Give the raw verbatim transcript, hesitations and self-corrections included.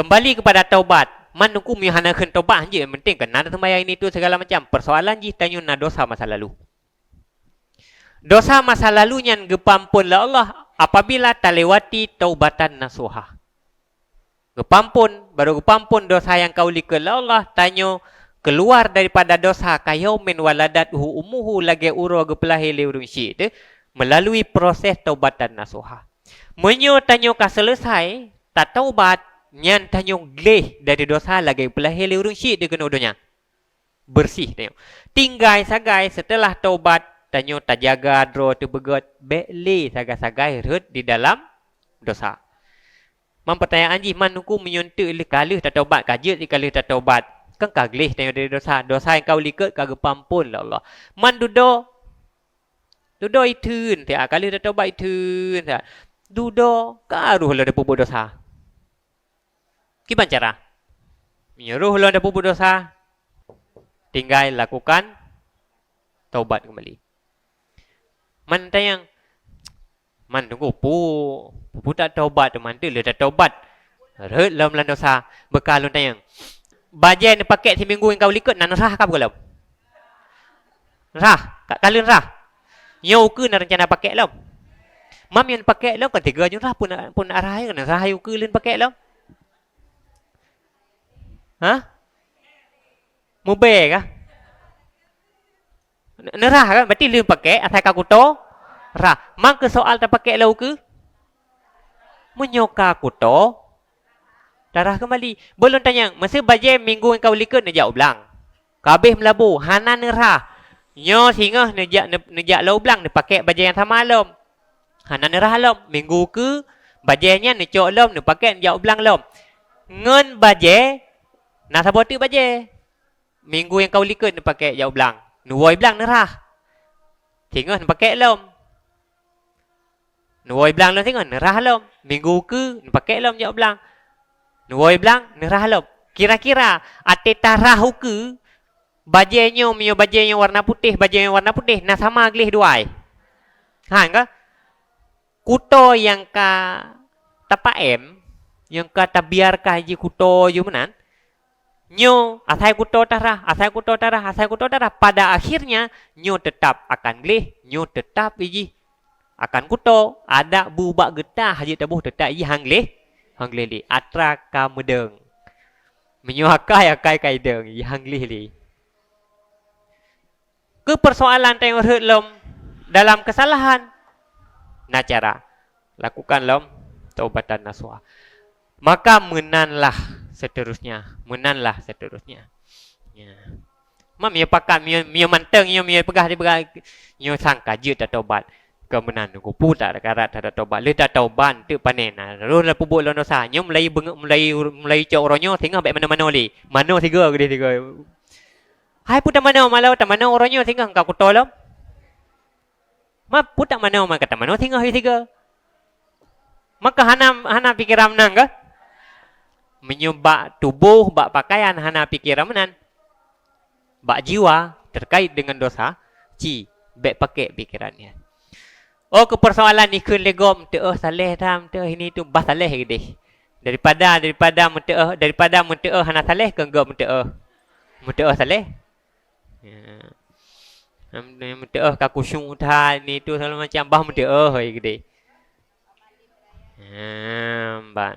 Kembali kepada taubat. Man hukum nyang hana kheun taubat hanjeuet, yang penting kena seumbahyang ini itu segala macam. Persoalan jih tanyoe na dosa masa lalu. Dosa masa lalu nyan geupeuampon lé Allah apabila talewati taubatan nasuha. Geupeuampon, baru geupeuampon dosa nyang ka u likot lé Allah, tanyoe keluar daripada dosa kayaumin waladathu ummuhu, lagée uroe geupeulahé lé ureuëng syik teuh, melalui proses taubatan nasuha. Meunyoe tanyoe ka selesai tataubat, nyan tanyoe gleh dari dosa lagée geupeulahé lé ureuëng syik teuh keunoe donya. Bersih tanyoe. Tinggai sagai setelah taubat, tanyoe tajaga droe teuh beugét, bék lé sagai-sagai rhot di dalam dosa. Man pertanyaan jih, man hukum meunyoe teuk lheueh ka lheueh tataubat, ka jeuet ka lheueh tataubat, kan ka gleh tanyoe dari dosa. Dosa nyang ka u likot ka geupeuampon lé Allah. Man dudoe, dudoe itheun siat, ka lheueh tataubat itheun siat. Dudoe ka rhoh lom tapeubuet dosa. Kiban cara? Meunyoe rhoh lom tapeubuet dosa, tinggai lakukan taubat kembali. Man tanyong, man tunggu pu, pu, pu tataubat, man teuk lheueh tataubat rhot lom lam dosa. Beuka lôn tanyong, bajée neupakek siminggu nyang ka u likot na neurhah ka beugoe lom? Neurhah, ka, ka lheueh neurhah. Nyoe ukeue na reuncana pakek lom. Mam nyoe pakek lom ka tiga nyoe rhah pun, pun arah nyoe neurhah ukeue lheueh pakek lom. Hah? Mubée kah? Neurhah kan? Berarti lheueh pakek asai ka kuto rhah. Man keu soal tapakek lom ukeue? Meunyoe ka kuto, tarhah keumbali. Beuh lôn tanyong, meuseu bajée minggu nyang ka u likot neujak u blang. Ka habéh meulabu, hana neurhah. Nyoe singoh neujak, ne-, neujak lom u blang, neupakek bajée nyang sama lom. Hana neurhah lom. Minggu ukeue, bajée nyan neucok lom, neupakek neujak u blang lom. Ngon bajée, na saboh teuk bajée. Minggu nyang ka u likot neupakek jak u blang. Neuwoe blang neurhah. Singoh neupakek lom. Neuwoe blang lom singoh, neurhah lom. Minggu ukeue, neupakek lom jak u blang. Neuwoe blang, neurhah lom. Kira-kira, até tarhah ukeue, bajée nyoe, meunyoe bajée nyoe warna putéh, bajée nyoe warna putéh, na sama gleh dua ai? Han ka? Kuto nyang ka tapaém, nyang ka tabiarkan jih kuto jih meunan, nyoe asai kuto tarhah, asai kuto tarhah, asai kuto tarhah, pada akhirnya nyoe teutap akan gleh, nyoe teutap jih akan kuto, adak bu bak geuta hana jeuet taboh teutap jih han gleh, han gleh lé, atra ka meudeueng. Meunyoe akai, akai ka ideueng, jih han gleh lé. Keu persoalan tanyoe rhot lom dalam keusalahan, na cara. Lakukan lom taubatan nasuha. Maka meunanlah seterusnya, meunanlah seterusnya. Ya. Mam, meunyoe pakat, meunyoe, meunyoe mantong, meunyoe, meunyoe peugah, dipeugah, nyoe sang ka jeuet tataubat. Keu meunan, kupu tak karat tataubat. Lheueh tataubat, teuk panen. Nah, roh lam peubuet lom dosa. Nyoe mulai beunge-, mulai, mulai cok uroe nyoe, singoh bék manoe-manoe lé. Manoe sigoe, geudeh sigoe. Hai peue tamanoe, malau tamanoe uroe nyoe singoh ka kuto lom. Ma peue tamanoe, maka tamanoe singoh sigoe. Maka hana, hana pikeran meunan kah? Meunyoe bak tuboh, bak pakaian hana pikeran meunan, bak jiwa terkait dengan dosa, ci, bék pakek pikeran nyan. Oh, keu persoalan ikheun lé gob, meuteue saléh that, meuteue ini itu, bah saléh geudeh. Daripada, daripada meuteue, daripada meuteue hana saléh, keu gob meuteue, meuteue saléh. Ya. Meuteue ka khusyuk that, ini itu segala macam, bah meuteue geudeh. Ya, ban.